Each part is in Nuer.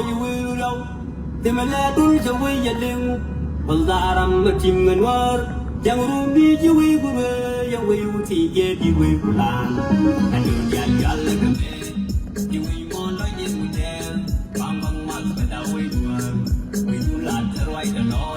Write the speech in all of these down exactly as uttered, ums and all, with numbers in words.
Yɛ wee ru rɛw, thimɛ lɛ dul cɛ wee yɛ liŋ. Wal dharam mɛ tim ŋɛ nuäär, jaŋ rum bi ji̱ wee gu wee, yɛ wee wu ti jɛ di wee gu lan. Ɛ dul dial dial lɛ kɛ mɛ, ji̱ wee mɔ lɔc yɛ gu tɛɛl, bam bam mal kɛ da wee nuäär, wee gu lan tɛ ruac tɛ lɔc.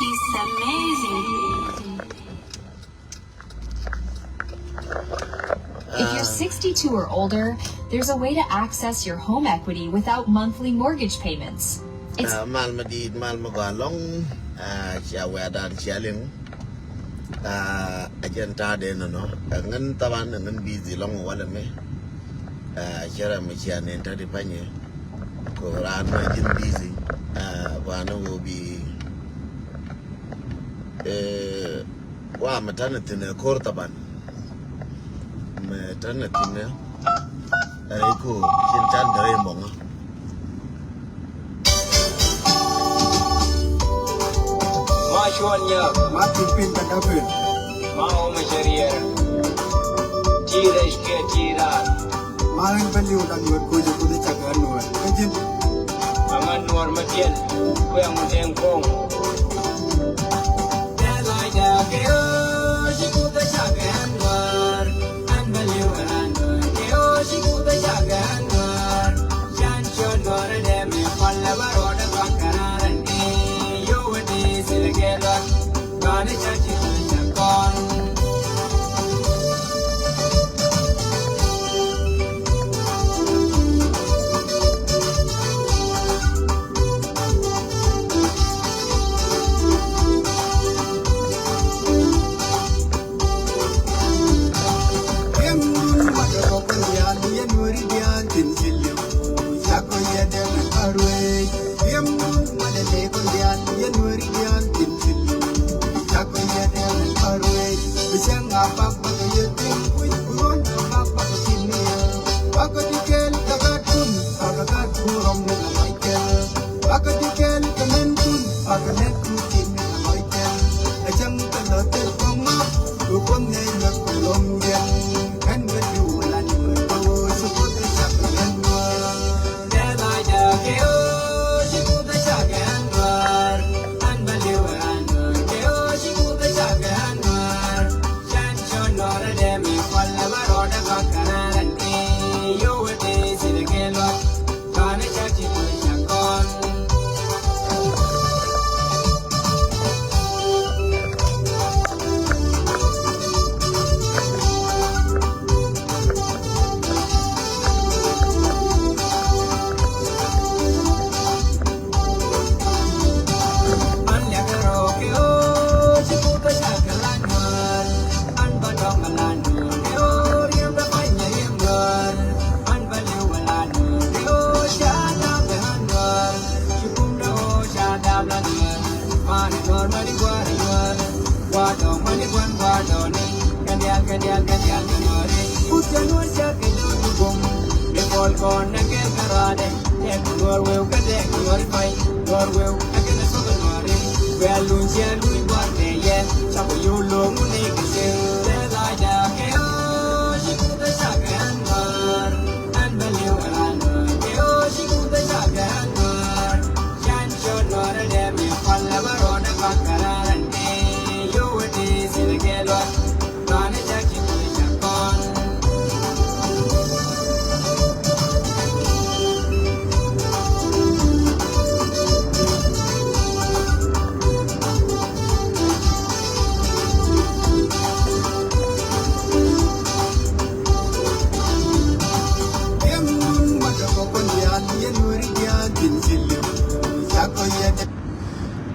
He's amazing. If you're sixty-two or older, there's a way to access your home equity without monthly mortgage payments. It's Ah, mal mi di̱i̱t, mal mi gɔaa ɛlɔ̱ŋ. Ah, cia wɛ̈ɛ̈dan cia liŋ. Ah, a jɛn ta̱a̱dɛ nɔnɔ. Ah, ŋän thaban ŋän busy ɛlɔ̱ŋ walɛ mi. Ah, cɛ ram mi cia nɛn ta̱a̱di pa̱nyɛ. Ko raan mi ji̱n busy. Ah, wanɛ wä bi, eh, wa mi ta̱nɛ thi̱n ɛ ko̱r thaban. Mi ta̱nɛ thi̱n ɛ rɛy ko̱r cin can dee rɛy mɔŋä. Ma cuɔn nyɛ. Ma pin pin ka dapin. Ma o ma cɛ riɛr. Ti rɛc kɛ ti raar. Ma rin bä liw la nuɔr koc a kuth a cak a nuɔr. Kä ji̱n. Ama nuɔr ma tiɛl. Kuɛ ŋu tɛŋ koŋ.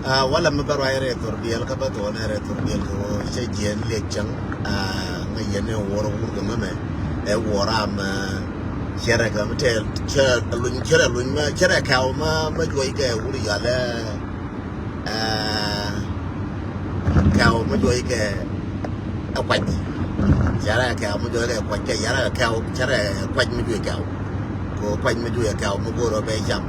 Ah, wala mi bɛ ruac rɛy thor diɛl kä bä thon rɛy thor diɛl kä wä cɛ jiɛn liɛk cäŋ. Ah, ŋa yɛn ɛ wor wur kɛ ŋämɛ. Ɛ wuɔ ram, ɛ, cɛrɛ kɛ mi tɛl, cɛrɛ luny, cɛrɛ luny mɛ, cɛrɛ kɛw mɛ, mɛ juɔc kɛ wuri yalɛ, ɛ, kɛw mɛ juɔc kɛ ɛ kuac. Cɛrɛ kɛw mɛ juɔc kɛ kuac kɛ yɛrɛ kɛw, cɛrɛ kuac mɛ juɔc kɛw. Ko kuac mɛ juɔc kɛw mɛ go̱rɔ bɛ cam.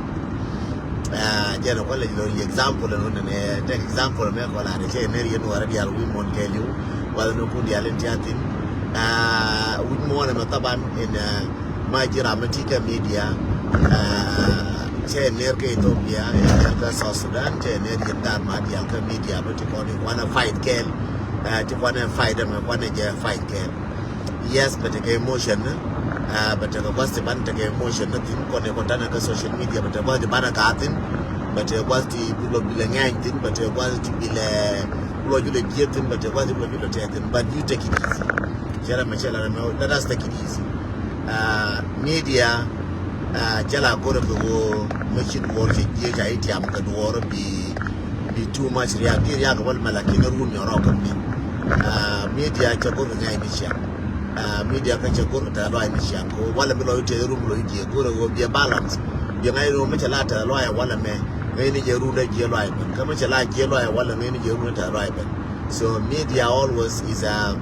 Ɛ, jɛn ɛ kualɛ lori example ɛn wundɛ nɛ, take example mɛ kɔ la de cɛ nɛr yɛn wara dial wi̱i̱ muɔ̱n kɛɛliw. Wala ni kun dial in tia thin. Ɛ, wi̱i̱ muɔ̱n ɛmɛ thaban in, ɛ, ma ji̱ ram mi ti kɛ media. Ɛ, cɛ nɛr kɛ Ethiopia, ɛ, jɛn kɛ South Sudan, cɛ nɛr yɛn dar ma dial kɛ media bä ti kɔn in kuanɛ fight kɛɛl. Ɛ, ti kuanɛ fight ɛmɛ kuanɛ jɛ fight kɛɛl. Yes, bɛ tekɛ emotion ni. Ɛ, bɛ tekɛ gua̱th ti banɛ tekɛ emotion ni thin kɔn ɛ kɔn tanɛ kä social media bɛ tekɛ gua̱th ti banɛ gaa thin. Bɛ tekɛ gua̱th ti bi lɔ bi lɛ ŋɛny thin, bɛ tekɛ gua̱th ti bi lɛ, bi lɔ ju lɛ jiɛ thin, bɛ tekɛ gua̱th ti bi lɔ ju lɛ tɛɛ thin. But you take it easy. Cɛ rɛ mɛ cɛ la rɛ mɛ, let us take it easy. Ɛ, media, ɛ, cɛ la go̱rɛ kɛ ɣöö mɛ ci duɔɔr cɛ jiɛ ca itiam kɛ duɔɔr bi, bi too much riak. Di riak wal mɛ lakin run nyɔrɔ kɛ mi. Ɛ, media cɛ go̱rɛ ŋɛny ni ciaŋ. Ɛ, media kä cɛ go̱rɛ tɛ lɔac ni ciaŋ. Ko wala mi lɔc tɛ rum lɔc jiɛ go̱rɛ ɣöö biɛ balance. Biɛ ŋa̱c rum mi cɛ la tɛ lɔac wala mɛ ŋa̱c ni jɛ run dɛ jiɛ lɔac bɛn. Kä mi cɛ la jiɛ lɔac wala ŋa̱c ni jɛ run dɛ tɛ lɔac bɛn. So media always is a,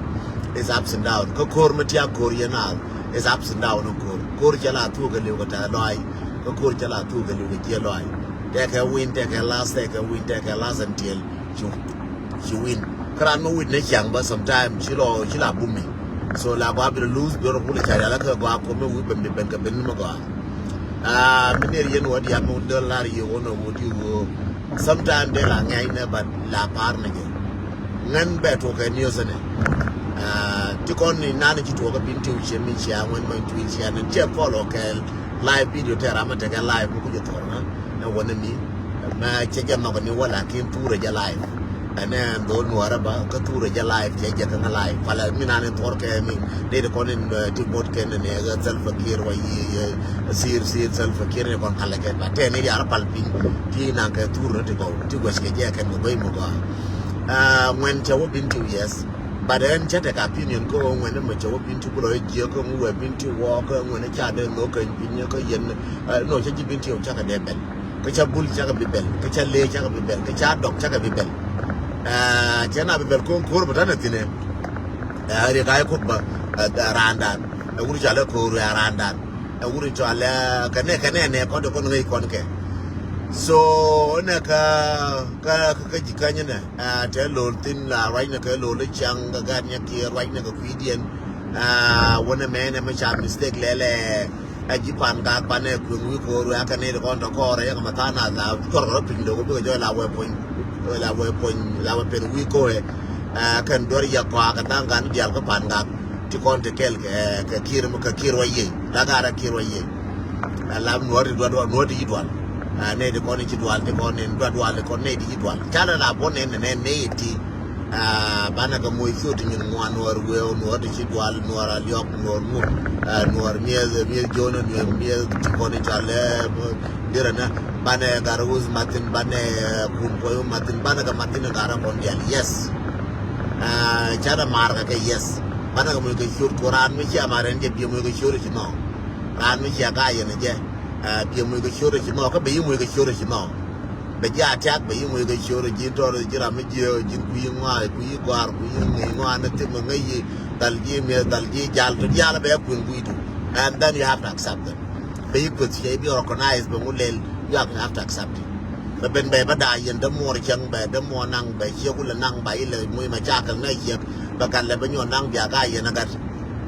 is ups and down. Kä ko̱r mi tia ko̱r yɛn a is ups and down in ko̱r. Ko̱r cɛ la thuk kɛ liw kɛ tɛth lɔac. Kä ko̱r cɛ la thuk kɛ liw kɛ jiɛ lɔac. Tɛkɛ win, tɛkɛ last, tɛkɛ win, tɛkɛ last until ci, ci win. Kä ran mi win ni ciaŋ bä sometime ci lɔ, ci la bumi. So la gɔaa bi lɛ lose bi rɔ kulɛ ca rial kɛ gɔaa ko̱r mi wi̱i̱ ben bi ben kɛ ben ni mi gɔaa. Aa, mi nɛr yɛn wä diaal mi wä dee lar yɛ wä nɔ wä di wä. Sometime dee la ŋɛny nɛ but la par ni jɛ. Ŋän bɛ tuɔkɛ news ɛnɛ. Aa, ti kɔn ni nan ci tuɔkɛ bin ti wucɛ mi cia ŋuɛn many tuil cia ni cɛ follow kɛ live video tɛ ram mi tekɛ live mi ku jɛ thɔr ŋä. Ɛ wä ni mi mɛ cɛ jɛ nhɔk ni wä lakin thurɛ jɛ live. Ɛnɛ ɛn dhol nuɔrɛ ba kä thurɛ jɛ live cɛ jɛ kä ŋä live. Palɛ mi nan in thɔr kɛ mi dee ti kɔn in, ɛ, ti bot kɛn ni ɛ Salva Kiir wa yi, ɛ, sir, sir Salva Kiir ni kɔn kalɛ kɛ ba tɛ ni yara pal piny. Ti nan kɛ thurɛ ti gɔw ti guɛc kɛ jɛ kɛn kɛ bɛy mɔ gɔa. Aa, ŋuɛn cɛ wä bin ti yes. But ɛn cɛ tekɛ opinion kä ɣöö ŋuɛn ɛmɔ cɛ wä bin ti kulɔ jiɛ kä ŋuɛ bin ti wä kä ŋuɛn ca dee nhok keny piny kä yɛn, ɛ, no cɛ ji̱ bin ti wä cakɛ dee bɛl. Kä ca bul cakɛ bi bɛl, kä ca lee cakɛ bi bɛl, kä ca dɔk cakɛ bi bɛl. Ɛ, cɛ na bi bɛl ko̱o̱ŋ ko̱o̱r bä tanɛ thi̱nɛ. Ɛ, riɛk a i̱ kup bä, ɛ, raandan. Ɛ wur cɔalɛ ko̱o̱r ɛ raandan. Ɛ wur cɔalɛ kɛnɛ, kɛnɛ nɛ kɔn de kɔn ŋäc kɔn kɛ. So nɛ kä, kä, kä, kä ji̱ känyä nɛ, ɛ, tɛ lo̱l thi̱n la ruacnɛ kɛ lo̱l i̱ ciaŋ kɛ gat nyɛ kiɛ ruacnɛ kɛ kui̱diɛn. Ɛ, wänɛ mɛnɛ mi ca mistake lɛlɛ. Ɛ ji̱ pan gak panɛ kueŋ wi̱i̱ ko̱o̱r wɛ akɛ nɛy ti kɔn tɔ kɔɔr ɛ yɛn kɛ ma tha̱a̱ŋ nath la cuɔr kɛ rɔ piny lo̱k bikɛ jɔɔc la wee puɔ̱ny, la wee puɔ̱ny, la wee peth wi̱i̱ ko̱o̱r ɛ. Ɛ kɛn duɔ̱r yɛ kɔaak kɛ tha̱a̱ŋ gan diaal kä pan gak ti kɔn ti kɛl kɛ, kɛ ki̱i̱r, kɛ ki̱i̱r wä yiëë la gaarɛ ki̱i̱r wä yiëë. Ɛ lam nuɔ̱ɔ̱r ti dual, nuɔ̱ɔ̱r ti ci dual. Ɛ nɛy ti kɔn ci dual ti kɔn in dual dual ti kɔn nɛy ti ci dual canɛ la buɔ̱n nɛn nɛn nɛy ti. Aa, banɛ kɛ moc ciöt ti nyin ŋuan nuɔɔr wëë, nuɔɔr ti ci dual, nuɔɔr aliɔk, nuɔɔr ŋu, aa, nuɔɔr miɛth, miɛth jonä, nuɔɔr miɛth ti kɔn i̱ cɔal ɛ dirɛ nä. Banɛ gat rɛ wuth mathin, banɛ kun kuɔy wä mathin, banɛ kɛ mathin gat rɛ kɔn dial. Yes. Aa, canɛ mar kɛ kɛ yes. Banɛ kɛ moc kɛ ciöt ku raan mi cia mar ɛn jɛ biɛ moc kɛ ciöt ci nɔ. Raan mi cia ka yɛn jɛ, aa, biɛ moc kɛ ciöt ci nɔ kä bɛ yi moc kɛ ciöt ci nɔ. Bɛ ji̱ atiak bɛ yi ŋui̱ kɛ ciöör ji̱ tɔr ji̱ ram mi ji̱ ji̱ kui̱ ŋɔaa kui̱ gɔaar kui̱ ŋi̱i̱ ŋɔaa ni thim ŋäc yi. Dhal ji̱ miɛ dhal ji̱ jal tɔ diaal bɛ kui̱n gui̱du. And then you have to accept them. Bɛ yi kueth ciɛ bi recognize bɛ ŋu lel, you have to, have to accept it. Bɛ ben bɛ bä daa yɛn dämuɔɔr cäŋ bɛ dämuɔɔr naŋ bɛ ciɛ kulɛ naŋ ba yi lɛ muc ma cakɛl ŋäc ciɛk bɛ gat lɛ bɛ nyuɔn naŋ bia ka yɛn agat.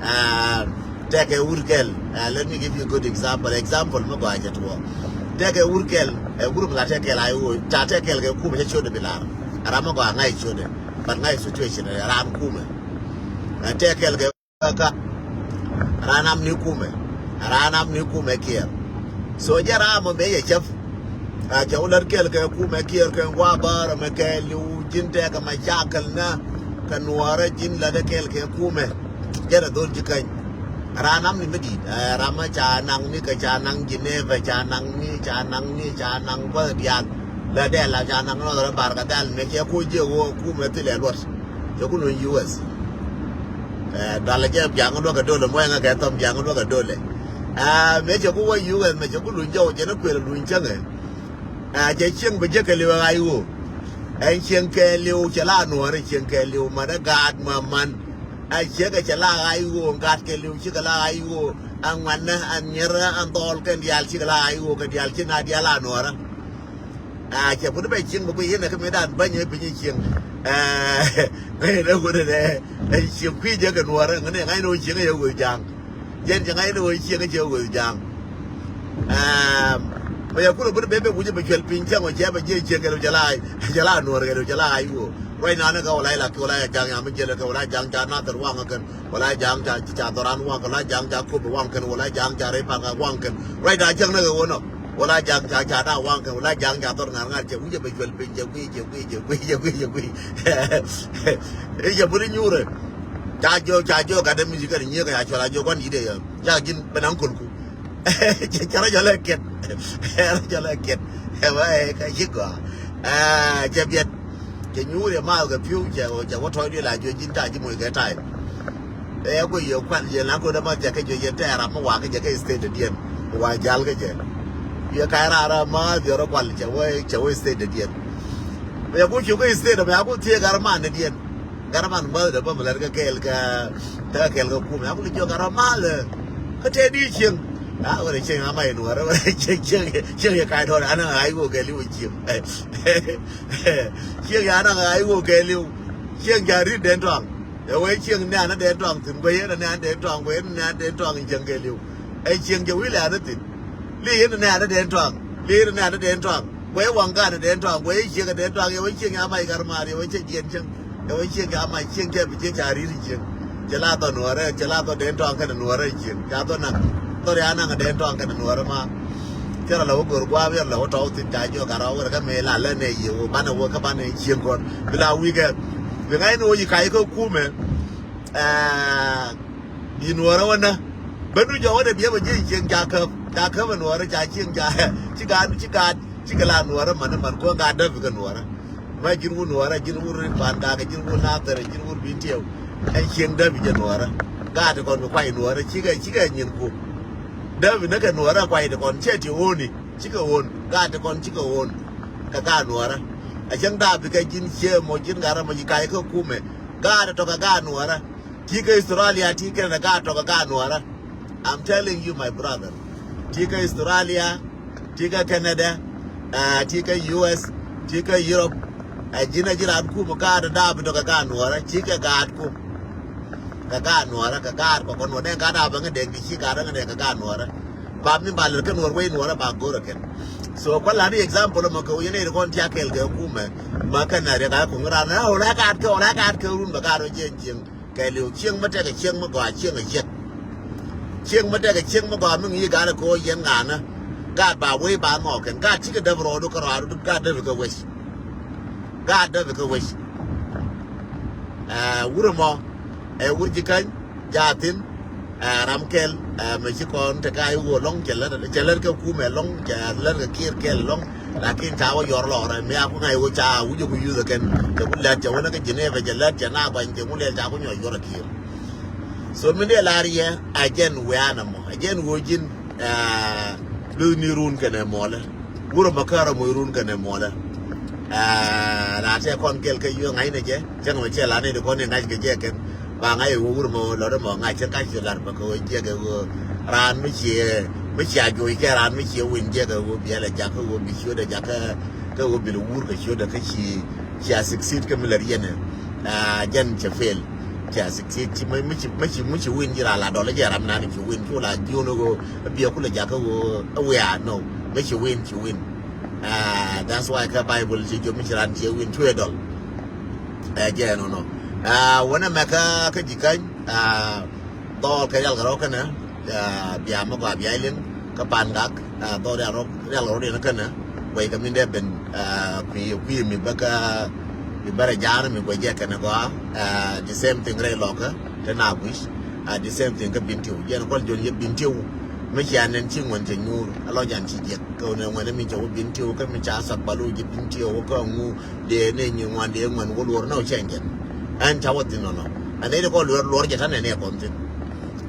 Aa, Tɛkɛ wur kɛl. Uh, let me give you a good example. Example mi gɔaa jɛ tuɔ. Tɛkɛ wur kɛl. Ɛ wur mi la tɛkɛ kɛl a iwoi. Ca tɛkɛ kɛl kɛ kumɛ cɛ ciötdɛ bi lar. Ram mi gɔaa ŋa̱c ciötdɛ. But ŋa̱c situation ɛ ran kumɛ. Ɛ tɛkɛ kɛl kɛ ka. Ran am ni kumɛ. Ran am ni kumɛ kiɛr. So jɛ ram mi bɛ yɛ cäp. A cɛ wä lät kɛl kɛ kumɛ kiɛr kɛ ŋua̱ bäär ɛmɛ kɛ liw ji̱n tɛkɛ ma cakɛl nä kɛ nuɔɔrä ji̱n lätdä kɛl kɛ kumɛ. Jɛn ɛ dhol ji̱ käny. Ran am ni mi di̱i̱t ɛ ram ɛ ca naŋ ni kɛ ca naŋ Geneva ca naŋ ni ca naŋ ni ca naŋ gua̱th diaal. Lätdɛ la ca naŋ nɔth rɛ bar kɛ dhal mɛ cɛ koc jiɛ ɣöö kumɛ thilɛ luɔt. Cɛ ku luny U S. Ɛ, dalɛ jɛ biaŋ luäk ɛ dolɛ, mɔyɛ ŋa kɛ thɔm biaŋ luäk ɛ dolɛ. Ɛ, mëë cɛ ku wä U S, mëë cɛ ku luny jɔw, cɛ ni kuël luny cäŋɛ. Ɛ, cɛ cieŋ bɛ jɛ kɛ liw ɛ ɣa̱c ɣöö. Ɛn cieŋ kɛ liw cɛ la nuɔ̱ɔ̱ri, cieŋ kɛ liw man ɛ gaat ma man. Ɛ, ciekɛ cɛ la ɣa̱c ɣöö, gat kɛ liw cikɛ la ɣa̱c ɣöö. Ɛ ŋuanɛ, ɛ nyiɛrɛ, ɛ dhɔl kɛn diaal cikɛ la ɣa̱c ɣöö, kɛ diaal ci na diaal a nuɔ̱ɔ̱rä. A cɛ put bɛ cieŋ bɛ kui̱ yɛn ɛ kä mëëdan bäny ɛ piny cieŋ. Ɛ, ŋäc ɛ wut ɛ, ɛ cieŋ kui̱ jɛ kɛ nuɔ̱ɔ̱rä, ŋäc ni ŋa̱c ni wä cieŋ ɛ yɛ wee ja̱a̱ŋ. Jɛn cɛ ŋa̱c ni wä cieŋ ɛ cɛ wee ja̱a̱ŋ. Ɛ, bɛ yɛ kulɛ put bɛ bɛ kui̱ jɛ bɛ cuɛl piny cieŋ ɔ cɛ bɛ jiɛ cieŋ kɛ lɛ cɛ la, cɛ la nuɔ̱ɔ̱rä kɛ lɛ cɛ la ɣa̱c wä. Ruac nan ɛ kɛ wä la ilak kɛ wä la ja̱a̱ŋ ya mi jiɛl ɛ kɛ wä la ja̱a̱ŋ ca nathɛr waŋ ɛ kɛn. Wala ja̱a̱ŋ ca, ca dhɔran waŋ kɛn, wala ja̱a̱ŋ ca kopi waŋ kɛn, wala ja̱a̱ŋ ca rɛy park waŋ kɛn. Ruacda cäŋ ni kɛ ɣöö nɔ. Wala ja̱a̱ŋ ca, ca da̱a̱ waŋ kɛn, wala ja̱a̱ŋ ca dhɔr ŋa̱r ŋa̱r, cɛ wi̱cɛ bɛ cuɛl piny, cɛ guiy, cɛ guiy, cɛ guiy, cɛ guiy, cɛ guiy. I̱ cɛ buni nyuurɛ. Ca jiök, ca jiök gat dee mi ci kɛn nyiek kɛ ca cuɛl a jiök gua̱n yi̱t ɛ yɛ. Ca ji̱n ben aŋkolku. Cɛ, cɛ rɔ jɔl ɛ kiɛt. Rɔ jɔl ɛ kiɛt. Ɛ wee, kä ci gɔaa. Ɛ, cɛ biɛt. Cɛ nyuur yɛ maath kɛ pi̱w, cɛ, cɛ wä tɔ̱ɔ̱cdiɛn la juɔc ji̱n ta̱a̱ ji̱ moc kɛ ta̱a̱. Ɛ, yɛ guic yɛ kual yɛ la go̱o̱r ɛmɔ thia̱k kä juɔc yɛn tɛɛr ram mi wakä jɛ kä state diɛn. Wa jal kä jɛ. Yɛ ka̱c raar ram maath yɛ rɔ kual cɛ wä, cɛ wä state diɛn. Yɛ ku cu kä state mɛ, a ku thiee gat man diɛn. Gat man mäth dee bä mi lät kä kɛɛl kä, kä kɛɛl kä kumɛ. A ku li jiök gat ram maath. Kä tëë di cieŋ. A wä rɛ cieŋ ama in wä rɛ wä rɛ cieŋ, cieŋ, cieŋ yɛ ka̱c dɔɔr, an ɣa̱c wä kɛɛl i̱ wä cieŋ. Cieŋ ya naŋ a i̱ wä kɛɛliw. Cieŋ ca ri̱t den tɔaŋ. Ɛ wee cieŋ nɛ̈ɛ̈n a den tɔaŋ thi̱n, guey yen a nɛ̈ɛ̈n den tɔaŋ, guey yen a nɛ̈ɛ̈n den tɔaŋ in cieŋ kɛɛliw. Ɛ cieŋ cɛ wi̱i̱ lɛ̈ɛ̈n a thi̱n. Li yen a nɛ̈ɛ̈n a den tɔaŋ. Li yen a nɛ̈ɛ̈n a den tɔaŋ. Guey waŋ gan a den tɔaŋ, guey cieŋ a den tɔaŋ, ɛ wee cieŋ ya mac gat maar, ɛ wee cɛ jiɛn cieŋ. Ɛ wee cieŋ ca mac cieŋ cɛ bi cieŋ ca ri̱t cieŋ. Cɛ la dhɔ nuɔrɛ, cɛ la dhɔ den tɔaŋ kɛnɛ nuɔrɛ cieŋ. Ca dhɔ naŋ, dhɔ ria naŋ den tɔaŋ kɛnɛ nuɔrɛ ma. Cɛ rɔ la wä gör gua̱a̱p, cɛ rɔ la wä tɔw thi̱n ca jiök a rɔ wä rɛ kä mëë la lɛ nɛ yie wä banɛ wä kä banɛ cieŋ kɔn. Bi la wi̱i̱ kɛ. Bi ŋa̱c ni wä yi ka̱c kä kumɛ. Ɛɛ, yi nuɔrɛ wä nä. Bä nu jɔwä dɛ biɛ bä ji̱ cieŋ ca käp. Ca käp ɛ nuɔrɛ ca cieŋ ca. Ci gaat, ci gaat. Cikɛ la nuɔrä mani man kuäŋ ka däpi kɛ nuɔrä. Ma ji̱n wur nuɔrä, ji̱n wur ri pan kakɛ, ji̱n wur nathɛrɛ, ji̱n wur bin tiɛw. Ɛn cieŋ däpi jɛ nuɔrä. Gaat ti kɔn bi kuay nuɔrä, cikɛ, cikɛ nyin ku. Däpi ni kɛ nuɔrä kuay ti kɔn, cɛ ti ɣööni, cikɛ ɣöön. Gaat ti kɔn cikɛ ɣöön. Kɛ gaat nuɔrä. A cäŋ dap bi kɛ ji̱n ciee mɔ, ji̱n gat rɛ mɔ, ji̱ kay kä kumɛ. Gaat ti tɔk kɛ gaat nuɔrä. Ti kä Australia, ti Canada, gaat tɔk kɛ gaat nuɔrä. I'm telling you, my brother. Ti kä Australia, ti kä Canada, ah, ti kä U S, ti kä Europe. Ɛ ji̱n a ji̱ raan kum gaat daap tɔk kɛ gaat nuɔrä, ci kɛ gaat kum. Kɛ gaat nuɔrä, kɛ gaat kɔ kɛ nuɔrä, dee gaat daap ŋä dee, ci gaat ŋä dee kɛ gaat nuɔrä. Ba mi ba lɛr kɛ nuɔr wei nuɔrä ba go̱rä kɛn. So, kɔ la ni example mɔ kɛ wei ni kɔn ti a kɛl kɛ kumɛ. Ma kɛn a riɛk a kuŋ raan, a wä la gaat kɛ, wä la gaat kɛ run bɛ gaat wä jiɛn jiɛn. Kɛɛliw cieŋ mi tekɛ cieŋ mi gɔaa cieŋ a ciek. Cieŋ mi tekɛ cieŋ mi gɔaa mi ŋi̱i̱c gat kɛ ɣöö yɛn ŋa̱a̱nä. Gaat ba wec ba nhɔɔk kɛn. Gaat cikɛ däp rɔɔdu kä rɔɔdu, gaat däp kɛ wec. Gaat däp kɛ wec. Ɛ, wur ɛmɔ ɛ wur ji̱ käny. Jathin, ɛ, ram kɛl, ɛ, mɛ ci kɔn te ka i̱ wä lɔŋ, cɛ lät, cɛ lät kɛ kumɛ lɔŋ, cɛ lät kɛ Kiir kɛl lɔŋ. Lakin ca wä yɔr lɔrɛ mi a ku ŋa̱c wä ca wä jɛ ku yuth kɛn. Cɛ ku lɛt cɛ wä ni kä Geneva cɛ lɛt cɛ na gɔny cɛ ku lɛl ca ku nyɔc yɔr a Kiir. So min dee lar yɛ a jɛn wɛ an ɛmɔ a jɛn wä ji̱n, ɛ, luth ni run kɛnɛ mɔlɛ. Wurɛ mɛ kärɛ moc run kɛnɛ mɔlɛ. Ɛ, la tɛ kɔn kɛl kä yue ŋa̱cnɛ jɛ cɛ ŋɛ mɛ cɛ la ni di kɔn ni ŋa̱c kɛ jɛ kɛn. Ba ŋa̱c ɛ wä wurɛ mɛ lɔt ɛmɔ ŋa̱c cɛ ka̱c cɛ lar bɛ kɛ wä jɛ kɛ wä. Raan mi ciɛ, mi ciɛ a juɔc kɛ raan mi ciɛ win jɛ kɛ wä biɛl ɛ jakä wä bi ciöt ɛ jakä kɛ wä bil wur kɛ ciöt ɛ kä ci, ci a succeed kɛ mi lɛ riɛn ɛ. Ɛ, jɛn cɛ fail. Ci a succeed ci mi, mi ci, mi ci, mi ci win ji̱ ra la dɔl jɛ ram nan ci win cu la jiun ɛ wä biɛ kulɛ jakä wä ɛ wia no. Mi ci win ci win. Ah, that's why kä Bible ci jom mi ci ran ci win cuɛ dɔl. Ɛ jɛ nɔnɔ. Ah, wänɛ mɛ kä, kä ji̱ käny. Ah, dhɔɔl kɛ rial kɛ rɔ kɛnɛ. Ah, bia mɛ gɔaa bia iliŋ kä pan gak. Ah, dhɔɔl rial rɔ, rial kɛ rɔ diɛn kɛnɛ. Wɛy kɛ min dee ben, ah, kui̱, kui̱ mi bä kä, mi bä rɛ ja̱a̱n mi guɛ jɛ kɛnɛ gɔaa. Ah, the same thing rɛ lɔkä. Te na guic. Ah, the same thing kä Bentiu. Jɛn kual jon yɛ Bentiu. Mi cia nɛn ci ŋuɛn cɛ nyuur. A lɔ jan ci jiɛk. Kä wunɛ ŋuɛn mi cɛ wä Bentiu. Kä mi ca sak balu ji̱ Bentiu. Kä ŋu dee ne nyi ŋuan dee ŋuɛn wä luɔr na wä cɛ jɛn. Ɛn ca wä thin nɔnɔ. Ɛ nɛy ti kɔn luɔr, luɔr jɛ ta̱nɛ nɛ kɔn thi̱n.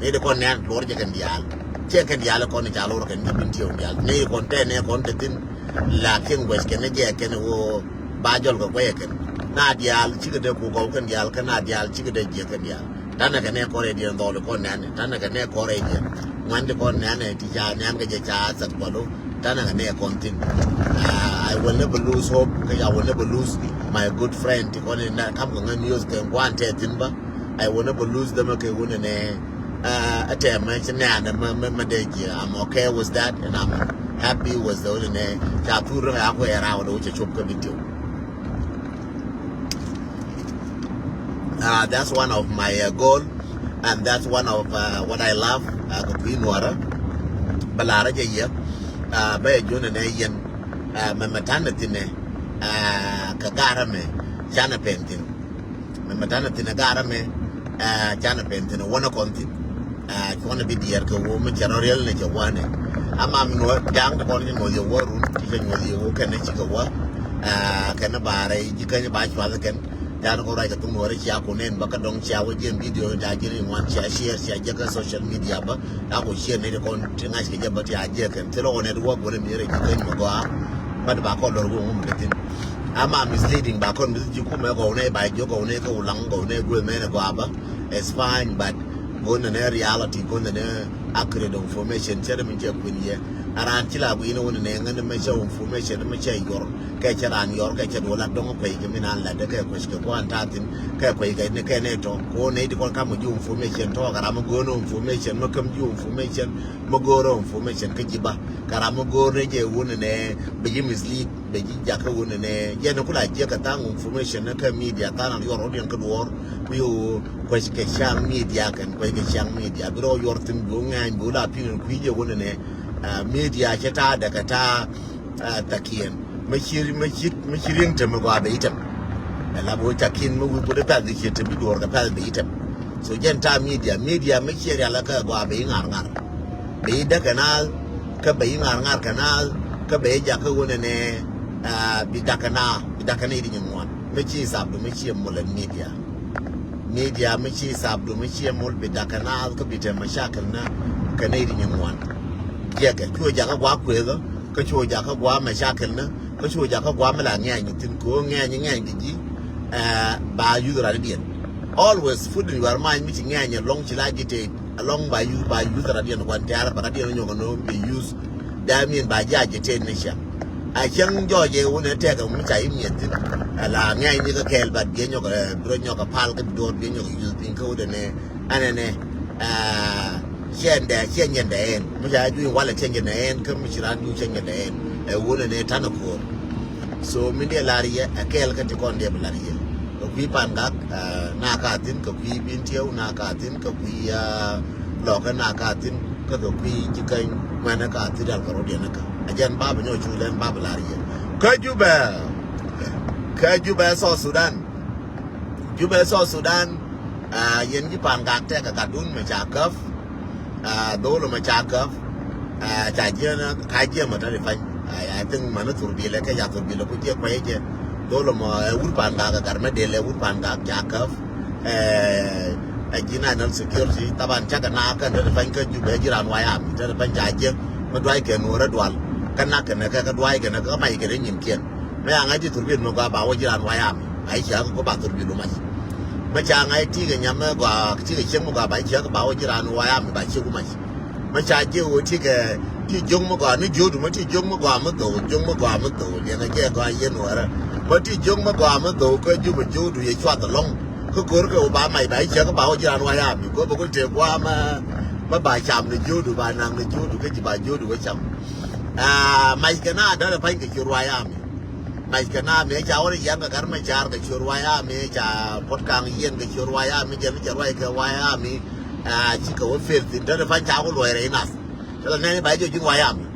Nɛy ti kɔn nɛn luɔr jɛ kɛn diaal. Cɛ kɛn diaal kɔn ca luɔr kɛn ji̱ bin tiɛw diaal. Nɛy ti kɔn tɛ nɛ kɔn te thi̱n. Lakin guɛc kɛn jɛ kɛn ɣöö ba jɔl kɛ guɛc kɛn. Na diaal cikɛ dee kuk kɔw kɛn diaal kɛn na diaal cikɛ dee jiɛ kɛn diaal. Tanɛ kɛ nɛ kɔrɛ diɛn dhɔl kɔn nɛnɛ. Tanɛ kɛ nɛ kɔrɛ diɛn. Ŋuan ti kɔn nɛnɛ ti ca nɛn kɛ jɛ ca thak bɔdo. Tanɛ kɛ nɛ kɔn thi̱n. Uh, I will never lose hope. Kɛ I will never lose my good friend. Ti kɔn in that kam kɛ ŋän news kɛ ŋuan tɛ thi̱n ba. I will never lose them kɛ wun nɛ. Uh, a tɛ mɛ ci nɛn mɛ mɛ mɛ dee jiɛ. I'm okay with that and I'm happy with the wun nɛ. Ca thur rɛ ya kɔ ya raw do ca cop kɛ video. Uh, that's one of my uh, goal, and that's one of uh, what I love. Uh, kɛ kui̱ nuɔrä bɛ larä jɛ yɛ. Uh, bɛ yɛ juɔnɛ nɛ yɛn. Uh, mɛ mɛ tanɛ thinɛ. Uh, kɛ garä mɛ canɛ pɛn thin. Mɛ mɛ tanɛ thinɛ garä mɛ. Uh, canɛ pɛn thin wanɛ kɔn thin. Cuɔnɛ bi diɛɛr kɛ woo mi cɛ rɔ riɛl ni cɛ wanɛ. Ama mi nuɔ ja̱a̱ŋ ti kɔn ci nyuɔth yɛ woo run ti cɛ nyuɔth yɛ woo kɛnɛ cikɛ wä. Kɛnɛ ba rɛy ji̱ käny ba cuath kɛn. Ja̱a̱ŋ kɔn ruac kɛ thum nuɔri cia ku nɛn bä kä dɔŋ cia wä jiɛn video ni ta jiɛn in wan cia share cia jɛ kä social media bä. Ta ku share ni ti kɔn ti ŋa̱c kɛ jɛ bä ti a jɛ kɛn thilɛ kɔn nɛt wä guɔlɛ mi rɛy ji̱ käny mɛ gɔaa. Bä ti ba kɔn lɔr wä ŋum kɛ thin. Ama misleading ba kɔn mi thi ji̱ kumɛ gɔw nɛ ba ji̱ gɔw nɛ kä wulaŋ gɔw nɛ guɛ mɛn gɔaa bä. It's fine, but go̱n nɛ reality, go̱n nɛ accurate information cɛ dɛ min cɛ kuin yɛ. A raan ci la guin wun nɛ ŋän mɛ cɛ information mɛ cɛ yɔr kɛ cɛ raan yɔr kɛ cɛ duɔ la dɔŋ kuɛy kɛ min an la dɛ kɛ kuɛc kɛ kuan ta thin kɛ kuɛy kɛ ni kɛ nɛ tɔ ko nɛ di kɔn kam ji̱ information tɔ kɛ ram go̱n information mɛ kam ji̱ information mɛ go̱r information kɛ ji̱ ba kɛ ram go̱r nɛ jɛ wun nɛ bɛ ji̱ mislead. Bɛ ji̱ jakä wun nɛ jɛ ni kula jiɛ kɛ thaŋ information ni kɛ media thaŋ an yɔr odiɛn kɛ duɔr. Ku yo kuec kɛ ciaŋ media kɛn kuec kɛ ciaŋ media bi rɔ yɔr thin bi wä ŋɛny bi wä la piŋ in kui̱ jɛ wun nɛ. Media cɛ ta dɛ kɛ ta thakiɛn mɛ ci mɛ ci mɛ ci riŋ tem gɔaa bɛ item. Ɛ la bi wä cakin mɛ wi̱i̱ put ɛ pɛl di ciɛ tem bi duɔr kɛ pɛl bɛ item. So jɛn ta media media mɛ ciɛ rial kɛ gɔaa bɛ iŋar ŋar. Bɛ idak kɛ naath kä bɛ iŋar ŋar kɛ naath kä bɛ ijakä wun nɛ. Bi dak kɛ naath bi dak kɛ naath i̱ di nyin ŋuan mɛ ci isabdu mɛ ci imulɛn media. Media mɛ ci isabdu mɛ ci imul bi dak kɛ naath kä bi te mashakil na kɛ naath i̱ di nyin ŋuan. Jiɛkɛ cuɔ jakä gua kuekä kä cuɔ jakä gua mashakil na kä cuɔ jakä gua mɛ la ŋɛny thin kɛ ŋɛny ŋɛny kɛ ji̱. Ba yuth radidiɛn. Always put in your mind mi ci ŋɛny alɔŋ ci la ji̱ te. Alɔŋ ba yuth ba yuth radiɛn kuan tɛ̈r ba radiɛn nyɔk nɔ bi yuth. That mean ba ji̱ agitate ni ciaŋ. A cäŋ jɔɔc ɛ wun ɛ tɛk ɛ mi ca imiɛth thin. Ala ŋɛny ni kä kɛɛl bat biɛ nyɔk ɛ bi rɔ nyɔk ɛ pal kä bi do̱r biɛ nyɔk ɛ yuth piny kä wut ɛnɛ. Ɛn ɛnɛ ciɛndɛ ciɛ nyɛndɛ ɛn mi ca jui̱ walɛ ciɛ nyɛndɛ ɛn kä mi ci raan jui̱ ciɛ nyɛndɛ ɛn. Ɛ wun ɛnɛ tanɛ ko̱o̱r. So min diɛ lar yɛ ɛ kɛɛl kä ti kɔn diɛ bi lar yɛ. Kɛ kui̱ pan gak na ka thin kɛ kui̱ bin tiɛw na ka thin kɛ kui̱ lɔkä na ka thin kä kɛ kui̱ ji̱ käny ŋuɛnɛ ka thin dal kɛ rot yɛn kä. A jɛn bab nyɔ cu lɛn bab lar yɛ kä Jubɛ. Kä Jubɛ South Sudan. Jubɛ South Sudan. Yɛn ji̱ pan gak tɛk kɛ gatdun mɛ ca käp. Dhol mɛ ca käp. Ca jiɛn ka jiɛn mɛ tari pany. I think mani thurbilɛ kɛ ca thurbilɛ ku jiɛ kuɛy jɛ. Dhol mɔ ɛ wur pan gak ɛ gat mɛ del ɛ wur pan gak ca käp. Ɛ ji̱ national security taban cakɛ na kɛn tari pany kä Jubɛ ji̱ ran wayam tari pany ca jiɛn mɛ duay kɛ nuɔrɛ dual. Kä nak kɛn kɛ kä duay kɛn kä mac kɛn nyin kiɛn. Mɛ a ŋa̱c ti thurbil mɛ gua ba wä ji̱ ran wayam. A i̱ cɛ kä ba thurbil mac. Mɛ ca ŋa̱c ti kɛ nyam mɛ gua ti kɛ cieŋ mɛ gua ba i̱ cɛ kä ba wä ji̱ ran wayam ba cieŋ mac. Mɛ ca jiɛ wä ti kɛ ti jo̱ŋ mɛ gɔaa ni jo̱o̱du mɛ ti jo̱ŋ mɛ gɔaa mɛ dho̱w jo̱ŋ mɛ gɔaa mɛ dho̱w liɛŋɛ jɛ gɔaa yɛn wärä. Mɛ ti jo̱ŋ mɛ gɔaa mɛ dho̱w kä Jubɛ jo̱o̱du yɛ cuath ɛlɔ̱ŋ. Kä go̱r kɛ wä ba mac ba i̱ cɛ kä ba wä ji̱ raan wä yam i̱ go̱r bɛ go̱r tëë gua̱a̱ mɛ mɛ ba cam ni jo̱o̱du ba naŋ ni jo̱o̱du kä ji̱ ba jo̱o̱du wä cam. Mac kɛ na därɛ pa̱ny kɛ ciöt wä yam i̱. Mac kɛ na mëë ca wä ni yɛn kɛ gat mɛ car kɛ ciöt wä yam i̱ ca puɔ̱t kaŋ yɛn kɛ ciöt wä yam i̱ jɛn mi cɛ ruac kɛ wä yam i̱. Cikɛ wä pel thin därɛ pa̱ny ca wä luɔc rɛy nath. Thilɛ nɛn i̱ ba jɛ ji̱n wä yam i̱.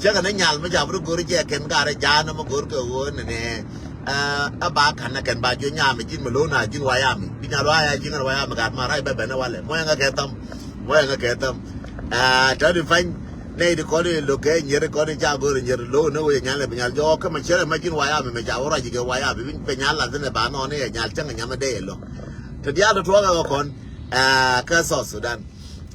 Cä kɛ ni nyal mi ca bi ri go̱r jɛ kɛn karɛ ja̱a̱n mi go̱r kɛ ɣöö nɛnɛ. Ɛ ba ka̱n ni kɛn ba jiɔ nyam i̱ ji̱n mi lo̱w na ji̱n wä yam i̱ bi nyal wä ya ji̱n kɛn wä yam i̱ gat ma rac bɛ ben i̱ walɛ mɔ yɛn kɛ kɛ tham. Mɔ yɛn kɛ kɛ tham. Tɔ̱ di pa̱ny nɛy di kɔn i̱ lo̱k kɛ nyier kɔn i̱ ca go̱r i̱ nyier lo̱w ni wä yɛ nyal i̱ bi nyal jɔɔk kä mɛ cierɛ mɛ ji̱n wä yam i̱ mɛ ca wä ruac i̱ kɛ wä yam i̱ bi nyal lath inɛ ba nɔɔni yɛ nyal cäŋ i̱ nyam i̱ dee i̱ lo̱. Te diaal te tuɔɔk ɛ kɔn, ɛ, kä South Sudan.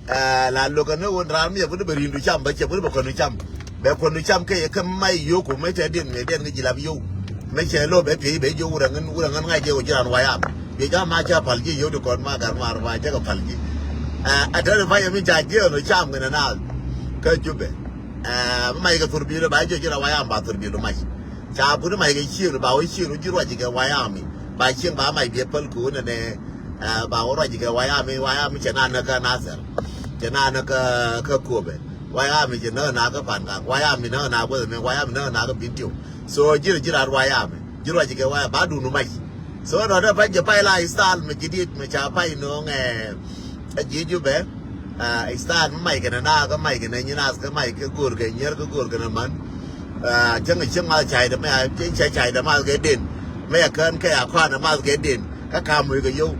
Ɛ, la lo̱kɛ ni ɣöö raan mi cɛ bi ni bɛ ri̱i̱ndu cam, bɛ cɛ bi ni bɛ kɔn cam. Bɛ kɔn cam kɛ yɛ kä may yo̱o̱ku, may tɛ diɛn, may diɛn kɛ ji̱ lap yo̱o̱. May cɛ lo̱ bɛ pi̱i̱ bɛ ji̱ wurɛ ŋän, wurɛ ŋän ŋa̱c jɛ wä ji̱ raan wayam. Biɛ jam ma cɛ pal ji̱ yo̱o̱ ti kɔn ma gar mar ma cɛ kɛ pal ji̱. Ɛ, ɛ tɛri pay mi ca jiɛ nɔ cam kɛ nɛ naath. Kä Jubɛ. Ɛ, mi may kɛ thur bi̱i̱lu ba ji̱ ji̱ raan wayam ba thur bi̱i̱lu mac. Ca buni mac kɛ cieŋ ba wä cieŋ ji̱ ruac kɛ wayami. Ba cieŋ ba mac biɛ päl ko̱n nɛ, ɛ, ba wä ruac kɛ wayami, wayami cɛ na näk kä Nasir. Cɛ na näk kä, kä Kobɛ. Wayami cɛ näk na kä Pangak. Wayami näk na guäth mɛ, wayami näk na kä Bintiu. So ji̱ ji̱ rat wayami. Ji̱ ruac kɛ wayami ba dunu mac. So nɔ dee pay jɛ pay la istal mɛ jidit mɛ ca pay nöŋ, ɛ, ɛ ji̱ Jubɛ. Ɛ, istal mi mac kɛ nɛ na kä mac kɛ nɛ nyi nath kä mac kɛ go̱o̱r kɛ nyier kä go̱o̱r kɛ nɛ man. Ɛ, cäŋ cäŋ math cay dɛ mɛ a cäŋ cay cay dɛ math kɛ den. Mɛ a kään kɛ a kɔn dɛ math kɛ den. Kä kam wi̱i̱ kɛ yio̱w.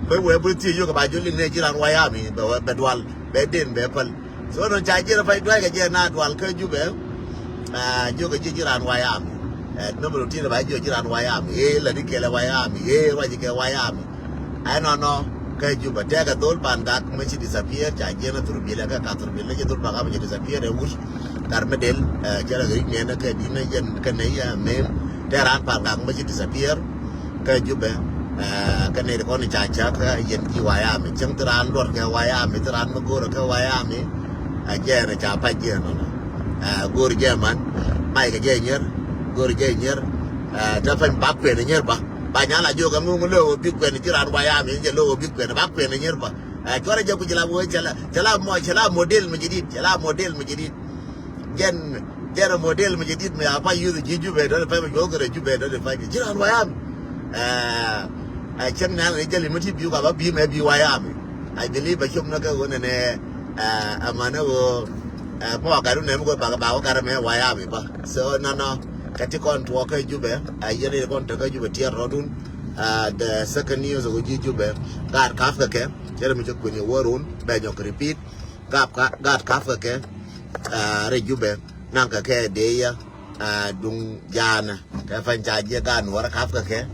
Bɛ wee bi thiec yio̱w kɛ ba jol liŋ nɛ ji̱ ran wayami bɛ wee bɛ dual bɛ den bɛ päl. So nɔ ca ji̱ rɛ pay duac kɛ jɛ na dual kä Jubɛ. Ɛ, ji̱ kɛ ji̱ ji̱ ran wayami. Ɛ, nömɛ rɔ ti̱n ba ji̱ ji̱ ran wayami. Ɛ, la di kɛlɛ wayami. Ɛ, ruac kɛ wayami. Ɛnɔnɔ kä Jubɛ tɛkɛ dhol Pangak mi ci disappear, ca jiɛn a thurbil ɛ kä ka thurbil ɛ ci dhol Pangak mi ci disappear ɛ wuc. Tar mi del, ɛ, cɛ rɛ rik nɛn kä di̱n ɛ yɛn kä nɛy ɛ mem. Tɛ raan Pangak mi ci disappear kä Jubɛ, ɛ, kä nɛy ti kɔn ca cak ɛ yɛn ji̱ wayami. Cäŋ ti raan luɔt kɛ wayami, ti raan mi go̱o̱r kɛ wayami. Ɛ jɛɛn ɛ ca pac jiɛn nɔnɔ. Ɛ, go̱o̱r jɛ man, mac kɛ jɛ nyier, go̱o̱r jɛ nyier. Ɛ, tɛ pany ba kuɛn nyier ba. Ba nyal a jiök ɛŋu ŋu lo̱k ɣöö bi kuɛn ji̱ raan wayami, jɛ lo̱k ɣöö bi kuɛn, ba kuɛn nyier bä. Ɛ, cuarɛ jɛ ku jɛ la wee cɛ la, cɛ la mɔ, cɛ la model mi jadid, cɛ la model mi jadid. Jɛn, jɛn model mi jadid mi a pa yuth ji̱ Jubɛ dɔ̱ni pay mi juɔk kɛ rɛ Jubɛ dɔ̱ni pay mi ji̱ raan wayami. Ɛ, ɛ, cäŋ nɛn ri jɛl mi ti biu ka ba bi mɛ bi wayami. I believe bɛ cop nɔ kɛ ɣöö nɛnɛ, ɛ, ɛ, mänɛ ɣöö, ɛ, mɔ a gat wunɛ mi kɛ bak, bak wä gat mɛ wayami bä. So nɔnɔ kɛ ti kɔn tuɔɔk kä Jubɛ, ɛ, yɛn ri kɔn te kä Jubɛ tiɛɛr rɔɔdun. Ɛ, the second news ɣöö ji̱ Jubɛ gaat kap kɛ kɛ cɛ rɛ mi cɛ kui̱ni wä run bɛ nyɔk repeat. Gaat ka, gaat kap kɛ kɛ, ɛ, rɛ Jubɛ naŋ kɛ kɛ dee yɛ, ɛ, duŋ jaanɛ. Kɛ pany ca jiɛ gaat nuɔrɛ kap kɛ kɛ,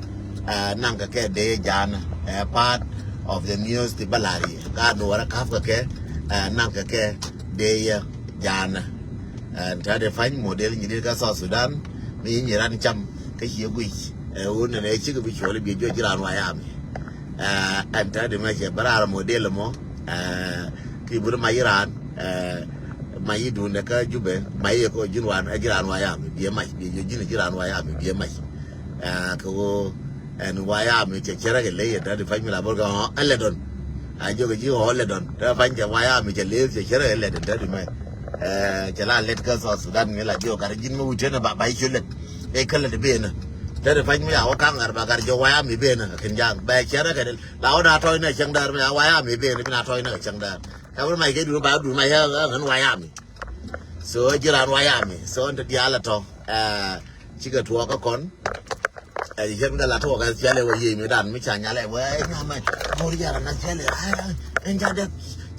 ɛ, naŋ kɛ kɛ dee jaanɛ. Ɛ, part of the news ti bä la̱r yɛ. Gaat nuɔrɛ kap kɛ kɛ, ɛ, naŋ kɛ kɛ dee yɛ jaanɛ. Ɛ, tɛ dee pany model nyi dit kä South Sudan mi nyi ran cam kä ciɛ guic. Ɛ, wun nɛ nɛ cikɛ bi cuɔli bi juɔc ji̱ raan wayami. Ɛ, ɛn tɛ dee mɛ cɛ bä raar model mɔ. Ɛ, ki buri mac iran. Ɛ, mac idun dɛ kä Jubɛ, mac iɛ kɔ ji̱n wan ɛ ji̱ raan wayami biɛ mac, biɛ ji̱ ji̱n ji̱ raan wayami biɛ mac. Ɛ, kɛ ɣöö ɛn wayami cɛ cɛ rɛ kɛ ley ɛ dadi pac mi la bor kɛ ɣɔ̱ ɛ lɛ dɔn. A jiök ji̱ ɣɔ̱ lɛ dɔn tɛ pac cɛ wayami cɛ ley cɛ cɛ rɛ kɛ lɛ dɔn dadi mɛ. Ɛ, cɛ la lɛt kä South Sudan mi la jiök gat ji̱n mi wi̱c tɛn ba ba i̱ cu lɛt. Ɛ kä lɛt ben. Dadi pac mi a wä kaŋ gat ba gat jiök wayami ben kɛn jaŋ bɛ cɛ rɛ kɛ la wä na tɔy nɛ cäŋ däär mi a wayami ben bi na tɔy nɛ cäŋ däär. Ɛ wä mac kɛ dun ba dun mac ɛ ŋän wayami. So ji̱ raan wayami. So ɛn te diaal ɛ tɔ. Ɛ, cikɛ tuɔɔk kä kɔn. Ɛ, yɛn kɛ la tuɔɔk ɛ pial ɛ wä yiëë mi dan mi ca nyal ɛ wä ɛ nyamɛ. Ŋo̱r jɛ raan ɛ pial ɛ. Ɛn ca dɛ,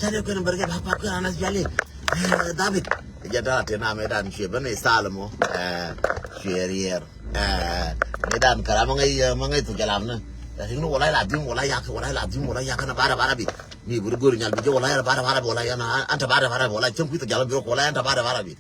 ca dɛ kuɛn bɛr kɛ ba pa kuɛn raan ɛ pial ɛ. Ɛ, David. Jɛ ta te na mi dan cuɛ ben ɛ Salmo. Ɛ, cuɛ riɛr. Ɛ, mi dan kara ma ŋäc, ma ŋäc thok jɛ lam ni. Ɛ, rin ni wala la dim wala yak, wala la dim wala yak na bara bara bi. Mi buri go̱ri nyal bi jɛ wala yɛn bara bara bi wala yɛn an ta bara bara bi wala cɛŋ kui̱ thok jɛ lam bi wala yɛn ta bara bara bi.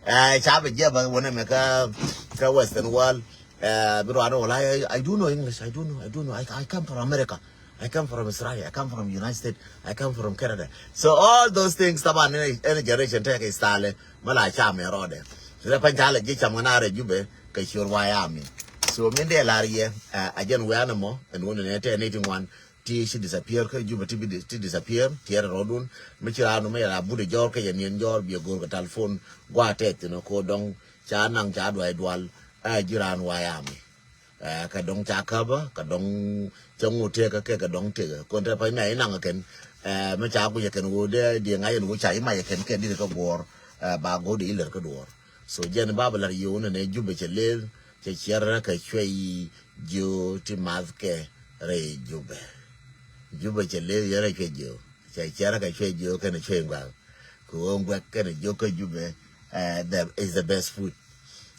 Ɛ, ca bi jɛ ba wunɛ mɛ kä, kä Western world. Ɛ, bi ruan wala I, I do know English, I do know, I do know. I, I come from America. I come from Australia. I come from United States. I come from Canada. So all those things taban ɛn, ɛn generation tɛ kɛ style. Mɛ la ca mɛ rɔɔdɛ. So dɛ pan ca lɛ ji̱ cam ŋa na rɛ Jubɛ kɛ cior wayami. So min dee lar yɛ, ɛ, a jɛn wɛ an mɔ ɛn wun nɛ tɛ ni ti ŋuan. Ti ci disappear kä Jubɛ ti bi di-, ti disappear tiɛɛr rɔɔdun. Mi ci raan mɛ yɛ la but jɔɔr kä yɛ niɛn jɔɔr biɛ go̱o̱r kɛ telephone. Gua tɛth thin ko dɔŋ ca naŋ ca duay dual. Ɛ, ji̱ raan wayami. Ɛ, kɛ dɔŋ ca käbä kɛ dɔŋ cä ŋut tëkä kɛ kɛ dɔŋ tëkä. Kon te pa̱ny mɛ inaŋ kɛn. Ɛ, mɛ ca guic kɛn ɣöö dee diɛ ŋa̱c ɛn ɣöö ca imac kɛn kɛ di̱t kä guɔ̱ɔ̱r. Ɛ, ba go̱o̱r dee ilɛr kä duɔ̱ɔ̱r. So jɛn ba bɛ la̱r yio̱w nɛnɛ Jubɛ cɛ lëël cɛ ciɛr kɛ cuɛy jiö ti math kɛ rɛy Jubɛ. Jubɛ cɛ lëël yɛn rɛy cuɛy jiö. Cɛ ciɛr kɛ cuɛy jiö kɛn cuɛy ŋuak. Kɛ ɣöö ŋuak kɛn jiö kä Jubɛ, ɛ, the, is the best food.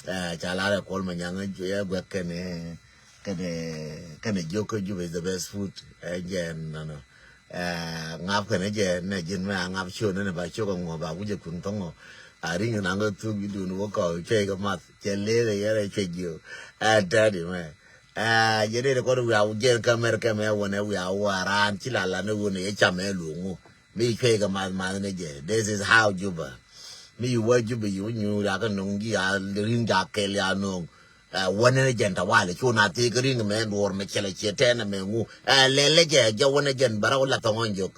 Ɛ, ca lar ɛ Kuɔl Manyaŋ ɛ ŋuak kɛn, ɛ, Kɛnɛ kɛnɛ jiök kä Juba is the best food. Ɛ jɛ nɔnɔ. Ɛ ŋap kɛnɛ jɛ nɛ ji̱n mɛ a ŋap ciö nɛ nɛ ba ciök a ŋuɔ ba wi̱cɛ kui̱n thɔŋɔ. A ri̱ŋ naŋ kä thuk i̱ duun wä kɔk cuɛy kä math cɛ lëëk ɛ yɛrɛ cuɛ jiök. Ɛ tɛ̈t imɛ. Ɛ jɛ dee kɔn wiaa wä jɛn kä mɛr kɛ mɛ wänɛ wiaa wä a raan ci la la ni wänɛ yɛ cam ɛ luŋ wä. Mi cuɛy kɛ math math ni jɛ. This is how Juba. Mi wä Juba yi wä nyuur ya kä nuŋ ji̱ a ri̱ŋ ja kɛl ya nuŋ. Ɛ wänɛ ni jɛn tawali cu na thik ri̱ŋ mɛ duɔr mɛ cɛlɛ ciɛ tɛn mɛ ŋu. Ɛ lɛlɛ jɛ jɛ wänɛ jɛn bärä wä la thɔŋɔ jok.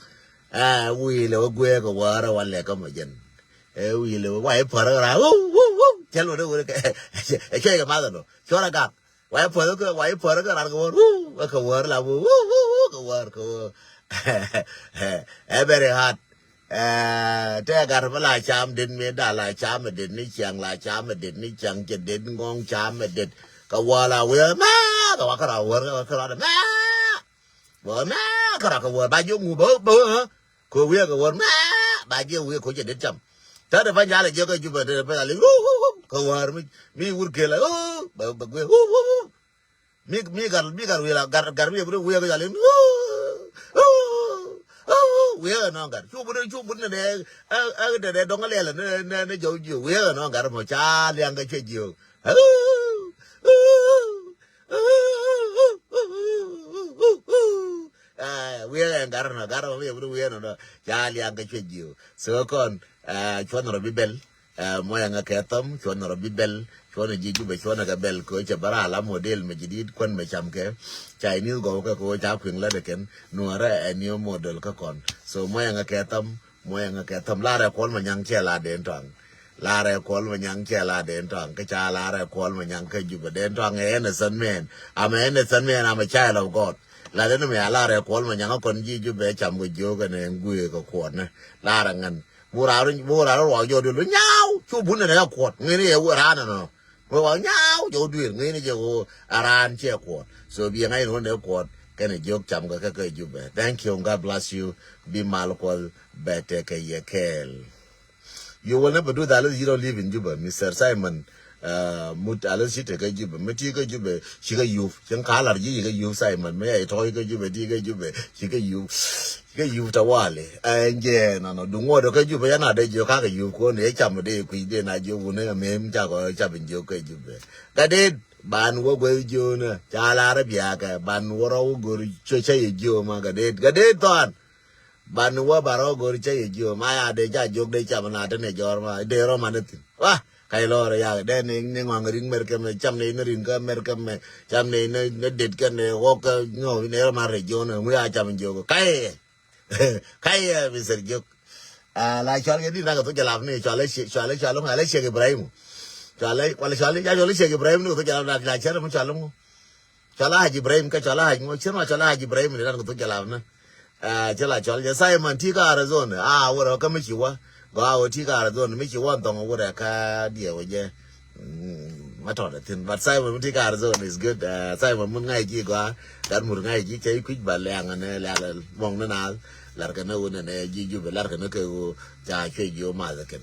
Ɛ wi̱i̱ lɛ wä guee kɛ wäärä wä lɛ kä mɛ jɛn. Ɛ wi̱i̱ lɛ wä wa i̱ pär kä raar. Wuu wuu wuu. Cɛl wä dee wä kɛ ɛ cuɛ kɛ math ɛnɔ. Cuɔrɛ gak. Wa i̱ pär kä wa i̱ pär kä raar kɛ wäär. Wuu kɛ wäär la wuu wuu wuu kɛ wäär kɛ wäär. Ɛ very hard. Ɛ tɛ gat bä la cam det mi da la cam det ni ciaŋ la cam det ni ciaŋ cɛ det ŋɔŋ cam det. Kä wä la wi̱i̱ mɛ kä wa kä ra wäär kä wa kä ra mɛ. Bä mɛ kä ra kä wäär ba ji̱ ŋu bä bä. Kä wi̱i̱ kä wäär mɛ ba ji̱ wi̱i̱ kä cɛ det cam. Tɛ de bä nyal ji̱ kä Juba de bä la li kä wäär mi mi wur kɛ la bä bä gui̱. Mi mi gar mi gar wi̱i̱ la gar gar mi bä wi̱i̱ kä la li. Wi̱i̱ kä nɔ gar cu bä cu bä ne de ɛ ɛ de de dɔŋ lɛ la ne ne ne jɔw ji̱ wi̱i̱ kä nɔ gar mɔ ca liaŋ kä cɛ ji̱. Wi̱i̱ ɛ ŋa̱r nɔ ŋa̱r nɔ wi̱i̱ wi̱i̱ nɔ nɔ ca liaŋ kä cuɛ ji̱. So kɔn cuɔn rɔ bi bɛl. Mɔyɛ ŋa kɛ thɔm cuɔn rɔ bi bɛl. Cuɔn ji̱ Juba cuɔn kɛ bɛl kɛ cɛ bä ra la model mɛ ji̱ dit kuän mɛ cam kɛ. Chinese gɔw kɛ kɛ ca kuiŋ la dɛ kɛn nuɔrɛ ɛ new model kä kɔn. So mɔyɛ ŋa kɛ thɔm. Muɔ̱yɛ ŋä kɛ thäm larɛ Kuɔl Manyaŋ cɛ la den tɔaŋ. Larɛ Kuɔl Manyaŋ cɛ la den tɔaŋ. Kä ca larɛ Kuɔl Manyaŋ kä Juba den tɔaŋ ɛ innocent man. I'm a innocent man, I'm a child of God. La den mi a larɛ Kuɔl Manyaŋ a kɔn ji̱ Juba ɛ cam kɛ jiök ɛn ɛ ŋuëë kɛ kuɔtnɛ. Larɛ ŋän. Burar burar ruɔk jɔɔk duël nyaw cu bun ɛn ɛ kuɔt ŋëni ɛ wä raan ɛnɔ. Wä wä nyaw jɔɔk duël ŋëni jɛ wä a raan cɛ kuɔt. So bi ŋa̱c in wä nɛ kuɔt kɛn ɛ jiök cam kɛ kɛ kɛ Juba. Thank you, God bless you. Bi mal Kuɔth bɛ tekɛ yɛ kɛɛl. You will never do that unless you don't live in Juba, Mister Simon. Uh, mut unless you take a Juba. Mi ti ka Juba, ci ka yup. Cin ka lar ji ka yup Simon. Mi ay toy ka Juba, ti ka Juba, ci ka yup. Ci ka yup tawali. Ɛn jɛ nɔ nɔ. Duŋ wä dɔ ka Juba ya na de jiök ka yup ko ne cam de kui̱ de na jiök wun ne mem ca ko cam jiök ka Juba. Ka det ban wä gwɛ jiök ne. Ca lar biakɛ ban wä rɔ wä gor co ca ye jiök ma ka det. Ka det thɔn. Ban wä ba rɔ gor cä yɛ jiö ma ya de ca jok de cam na te ne jɔr ma de rɔ ma ne thin. Wa ka ilɔ rɔ ya de ne ne ŋɔŋ rin mer ke me cam ne ne rin ke mer ke me cam ne ne ne det ke ne wok ke ŋɔ ne rɔ ma re jiö ne ŋu ya cam jiö ka ye ka ye Mister Jok. A la cɔl ke di na ke thu jalap ne cɔl e cɔl e cɔl e ŋa le Sheikh Ibrahim. Cɔl e wala cɔl e ya cɔl e Sheikh Ibrahim ne ke thu jalap na la cɛr mu cɔl e ŋu. Cɔl a Haji Ibrahim kä cɔl a Haji ŋuɔ cien wa cɔl a Haji Ibrahim ni dan kɛ thuk jɛ lap ni. Cɛ la cɔl jɛ Simon ti kä Arizona a wurɛ kä mi ci wa. Gɔ a wä ti kä Arizona mi ci wa thɔŋ wurɛ kä diɛ wä jɛ. Ma tɔt a thin but Simon mi ti kä Arizona is good. Simon mun ŋa̱c ji gɔ a gat mur ŋa̱c ji cɛ kui̱c ba lɛŋ ni lɛl mɔŋ ni na. Lar kɛ ni wun ni ji̱ Juba lar kɛ ni kɛ wun ca cuɛ jiö math kɛn.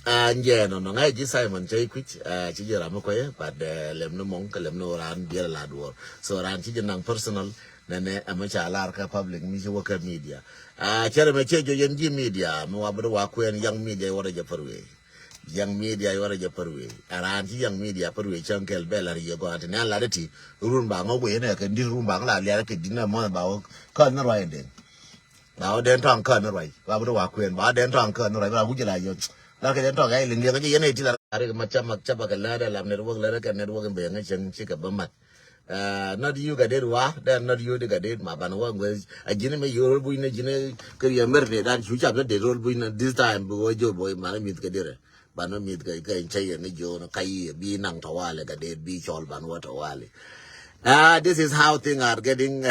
A njɛ nɔnɔ ŋa̱c ji̱ Simon cä i̱ kui̱c a ci ji̱ ram mi kuɛyɛ but lɛm ni mɔŋ kɛ lɛm ni wä raan biɛl la duɔr. So raan ci ji̱ naŋ personal nɛnɛ ɛmɛ ca lar kä public mi ci wä kä media. A cɛ rɛ mɛ cɛ jiö yɛn ji̱ media mi wa bä dee wa kuɛn yaŋ media iwä rɛ jɛ pär wee. Yaŋ media iwä rɛ jɛ pär wee. A raan ci yaŋ media pär wee cäŋ kɛl bɛ lar yɛ gɔaa ti nɛn lar iti run ba ŋɔ wee nɛ kɛ dit run ba ŋɔ la liar kɛ dit nɛ mɔth ba wä kä ni ruay ɛn den. Ba wä den tɔŋ kän ni ruac ba bi ti wa kuɛn ba wä den tɔŋ kän ni ruac ba wä jɛ la yön. La kɛ den tɔŋ ɛ liŋ liŋ jɛ yɛn ɛ ti la. Rik ma cä mak cä ba kɛ lä dɛ lam network lä dɛ kɛ network in bɛ ŋä cɛŋ ci kɛ bä mat. Not you ka det wa dɛ not you di ka det ma ban wa ŋuɛ a jini mɛ yor buny ni jini kɛ riɛ mer ni dan cu cap ni det rol buny ni this time bi wä jo boy ma ni mith kɛ dirɛ. Ban wä mith kɛ kɛ cä yɛ ni jo ni ka yi bi naŋ tawali ka det bi cɔl ban wä tawali. Ah, this is how things are getting.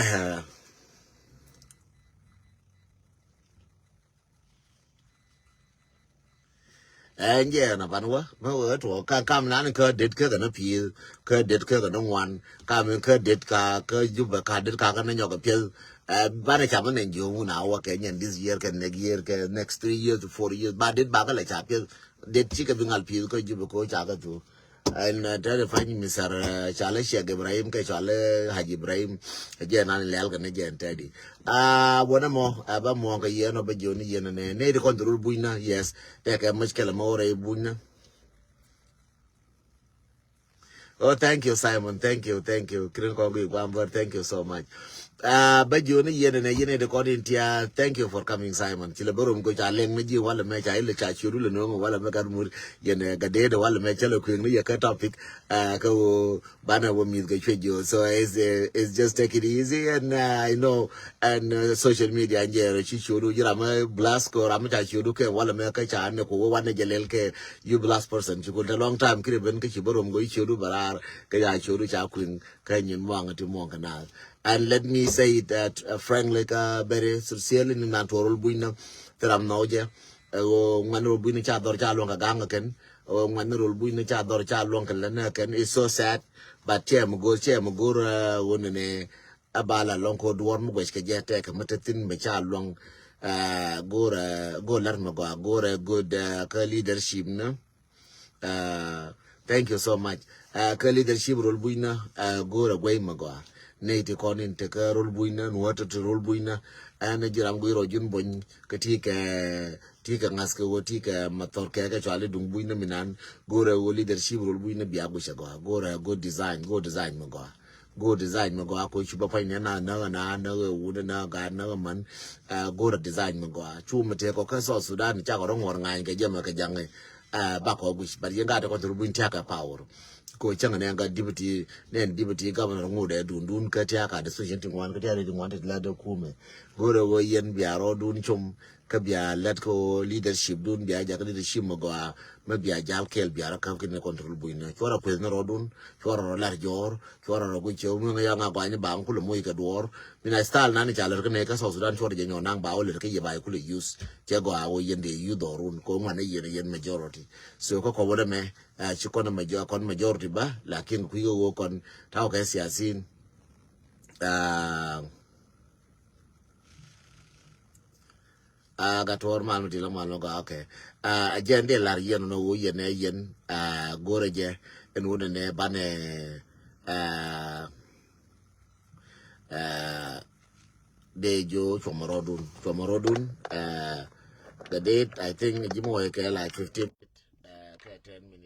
Ɛn jɛ na ban wä mi wä tuɔ ka kam nan kä det kä kɛ ni pi̱i̱th kä det kä kɛ ni ŋuan kam kä det ka kä Juba ka det ka kä ni nyɔk kɛ pi̱eth. Banɛ cam ni jiö wun a wä kɛ nyɛn this year kɛ next year kɛ next three years to four years ba det ba kä lɛ ca pi̱eth. Det ci kɛ bi ŋal pi̱eth kä Juba ko ca kɛ thu. Ɛn tɛt i̱ pa̱ny Mister Cɔalɛ Ciɛk Ibrahim kɛ Cɔalɛ Haji Ibrahim. Jɛ nan lɛl kɛ ni jɛ ɛn tɛt i̱ a wänɛ mɔ ɛ bä muɔ̱ɔ̱ŋ kɛ yɛn ɔ bä jiɔni yɛn ɛnɛ nɛ ti kɔn ti rul bunyna. Yes, tɛkɛ muckila mɔ wä rɛy bunyna. Oh, thank you, Simon. Thank you, thank you. Kirin kɔn gui guam bär, thank you so much. Ah, bä jioni yɛn nɛ yɛn de kɔn in tia. Thank you for coming, Simon. Chile bä rom ko ca leng na ji wala mɛ ca ile ca churu le nong wala mɛ kan mur yɛn ga de de wala mɛ chale kuing ni yɛ ka topic. Ah, ka wo bana wo mi ga chwe jo. So it's, uh, it's just take it easy and, uh, I know and, uh, social media and jero chi churu jira mɛ blast ko ram ca churu ke wala mɛ ka ca ne ko wo wan ne jalel ke. You blast person, ci kul te long time kiri ben ke ci bä rom go ci du barar ke ya ci du ca kuiŋ ke nyin muaŋ ti muaŋ ke na. And let me say it that, uh, frankly, ka very sincerely, ni nan tuɔr rol buny na te ram nɔ jɛ. Eh, o ŋuan rol buny na ca dhɔr ca luɔŋ ka gaŋ ken. O ŋuan rol buny na ca dhɔr ca luɔŋ ke lɛ ne ken. It's so sad, but cɛ mi gor, cɛ mi gor, uh, won ne a ba la lɔŋ ko duɔr mi guɛc ke jɛ tɛk mi te thin mi ca luɔŋ. Uh, gor, uh, gor lar mi gɔa gor, uh, good, uh, ka leadership na. Uh, thank you so much. Uh, kä leadership rol bucnä, uh, go̱o̱rä guey mi gɔaa. Ney ti kɔn in tekä rol bucnä, nuɔ̱t ti rol bucnä. Ɛn ji̱ ram guiy rɔ jun bony kä ti kɛ, ti kɛ ŋa̱th kɛ wä ti kɛ mathɔr kɛ kɛ cuali duŋ bucnä mi nan. Go̱o̱rä wä leadership rol bucnä bia guic a gɔaa. Go̱o̱rä go̱o̱r design, go̱o̱r design mi gɔaa. Go̱o̱r design mi gɔaa ko cuba pany ni na näk na näk wun na ga näk man. Uh, go̱o̱rä design mi gɔaa. Cu mi tek kɔ kä South Sudan cakɔ rɔ ŋuɔr ŋa̱ny kɛ jɛmɛ kɛ jaŋɛ. Uh, bakɔ guic, but yɛn gaa ti kɔn ti rubin tiak a power. Ko cäŋ nɛ gat deputy, nɛ deputy governor ŋut ɛ dun dun kä tiak a decision ti ŋuan kä tiak ti ŋuan ti la de kume. Go̱rɛ wä yɛn bia rɔ dun com kä bia lɛt ko leadership dun bia jak leadership mɛ gɔa mɛ bia jal kɛl bia rɔ kap kini control bui̱n nɛ. Cuɔrɛ kueth ni rɔ dun, cuɔrɛ rɔ lar jɔr, cuɔrɛ rɔ guic cɛ wä mi ŋa ya ŋa gɔa ni ba ŋa kulɛ moc kɛ duɔr. Mina style nani ca lɛr kä nɛ kä South Sudan cuɔrɛ jɛ nyɔ naŋ ba wä lɛr kä yɛ ba yɛ kulɛ use. Cɛ gɔaa wä yɛn dee youth ɔrun ko ŋuan ni yɛn yɛn majority. So kä kɔwä dɛ mɛ, ah, ci kɔn major-, kɔn majority ba, lakin kui̱ wä kɔn taw kɛ siasin. Ah, ah, ga tuɔr mal mi ti la mal mi gɔaa, okay. Ah, a jɛn dee lar yɛn nɔ wä yɛn ɛ yɛn, ah, go̱rɛ jɛ ɛn wä nɛ banɛ, ah, ah, dee jo cuɔmɔ rɔdun, cuɔmɔ rɔdun, uh, the date, I think, ji̱ mɔ kɛ like fifteen, uh, kɛ ten minutes.